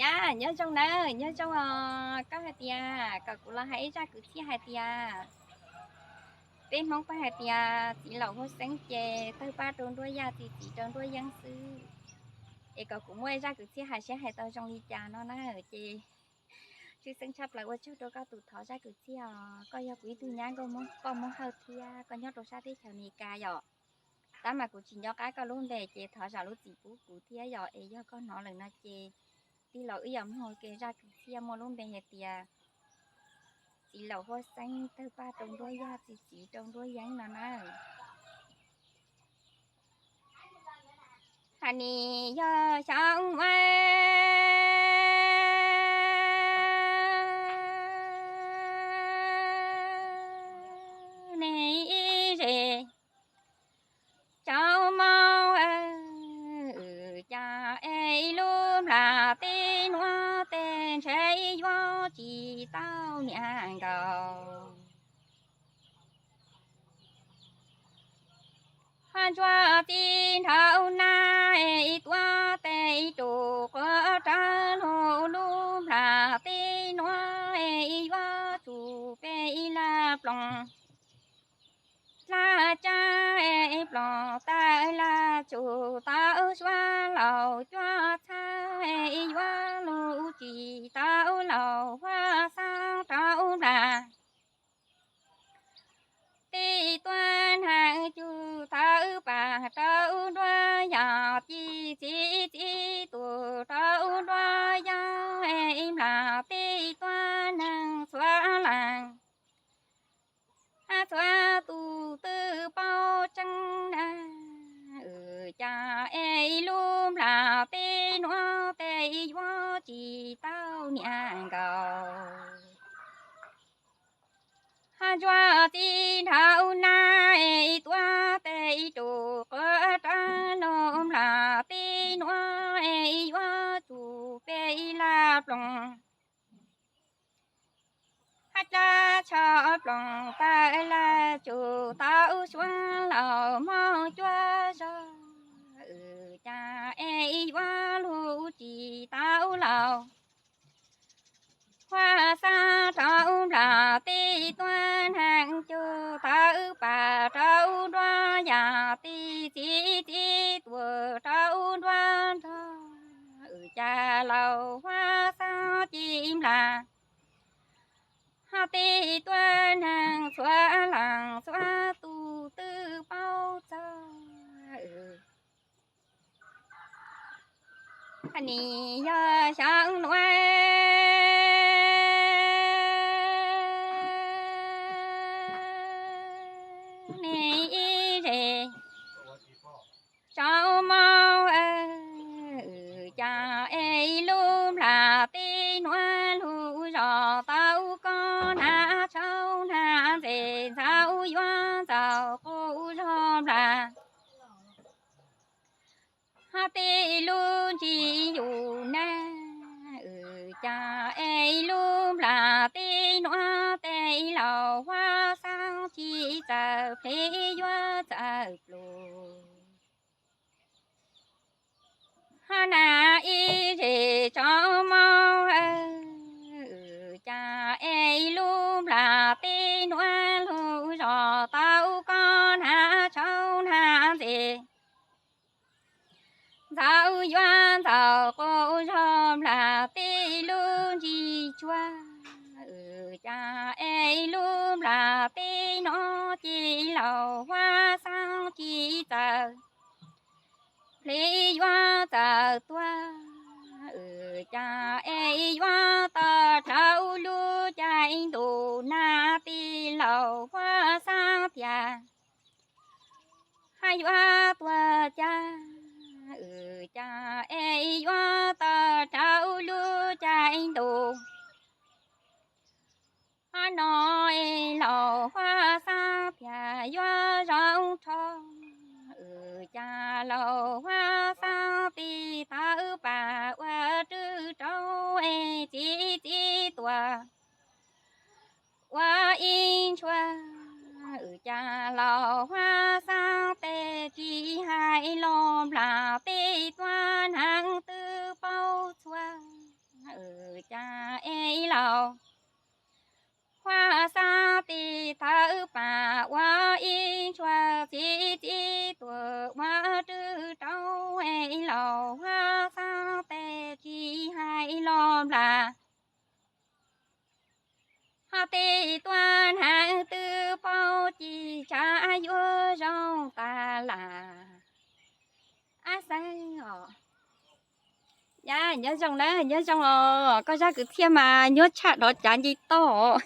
Yaj, nyob zoo nawb, nyob zoo os. Koj hais tias kom kuv los hais ib zaj kwv txhiaj hais tias peb Hmoob peb hais tias txiv laum huab xeeb ces tawg paj rau nruab yaj, txiv txiv rau nruab yeeb xwb. Es kom kuv muaj ib zaj kwv txhiaj hais saib hais tau zoo li cas no na. Ces tshwj xeeb tshaj plaws ua tsaug rau koj tus thov zaj kwv txhiaj os. Koj yog kuv ib tug nyab nkauj Hmoob poj Hmoob Hawj thiab koj nyob rau sab teb chaws Amelikas yom. Tab mas kuv tsis nco qab koj lub npe ces thov zam lub txim pub kuv thiab yom. Es yog koj hnov lawm no ces tij laug wb yuav muaj ua ke zaj kwv txhiaj muaj lub npe hais tias txiv laum huab xeeb tawg paj rau nruab yaj, txiv txiv rau nruab yeeb no na. Hais nis yog xyoo ua ne ib zes tsaus moo, cas es ib lub nplam tib nuav tej ntshe yuav tsis tau niam nkaus. Ho ntsuag txiv nrhau nag es ib tuav tes ib tus quav rawv lug lub nplam tib nuav es yuav tsum peb ib laj ploog. Dlaj tsab es ploog tawm laj tsum tau suav laus cuab txhab es yuav lug tsis tau laus huab xab rau nplam. Tib tuav neeg cug tawv pam rau nruab yaj, ci txiv txiv tus rau nruab yaj es nplam tib tuav neeg txhua leej. Txhua tus twb paub tseeb na, cas es ib lub nplam tib nuav tej yuav tsis tau niam nkaus. Ho ntsuag txiv nrhau nag es ib tuav tes ib tus quav rawv lub nplam tib nuav es yuav tsum peb ib laj ploog. Hab dlaj tsho ploog tawm laj tsum tau suav laus moog cuab zog, cas es yuav lug tsis tau laus huab xab rau nplam tib tuav neeg cug tawv pam rau nruab yaj, tib txiv txiv tuam rau nruab nrog, cas laus huab xab ci nplam. Ho tib tuav neeg txhua leej txhua tus twb paub txog. Nim yog xyoo nuav ne ib zes tsaus moo, cas es ib lub nplam tib nuav lug zog tau koj nag tshauv nag ntxes, ntxhau yuav ntxaus quas zog nplam. Ho tib lub ntsis yus nag, cas es ib lub nplam tib nuav tej laus huab xab ci txawm plhis yuav txawm pluag. Ho nag ib zes tsaus moo, cas es ib lub nplam tib nuav lug zog tau koj nag tshauv nag ntxes, ntxhau yuav ntxaus quas zog nplam. Tib lub ntsis tsuag, cas es ib lub nplam tib nuav ci laus huab xab ci txawm plhis yuav txawm tuag, cas es yuav tog dlhau lub caij ntuj nag tij laus huab xab tias hab yuav tuag cas, cas es yuav tog dlhau lub caij ntuj. Hab no es laus huab xab tias yuav zoo rho, cas laus huab xab tig tawv pam ua rwb rau es txiv txiv tuam ua ib ntshuaj, cas laus huab xab tes tsis hais los nplam tib tuav neeg twb paub txhua. es laus, Huab Xab tes thawb pas ua ib ntshua, txiv txiv tuam ua rwb rau, es laus Huab Xab tes tsis hais los nplas. Ho tes tuaj hnav twb paub ci tshav yuav zoo tas las. Ab xeeb os, nyob zoo na, nyob zoo os, koj zaj kwv txhiaj mas nyuaj tshaj dov cav nce toj.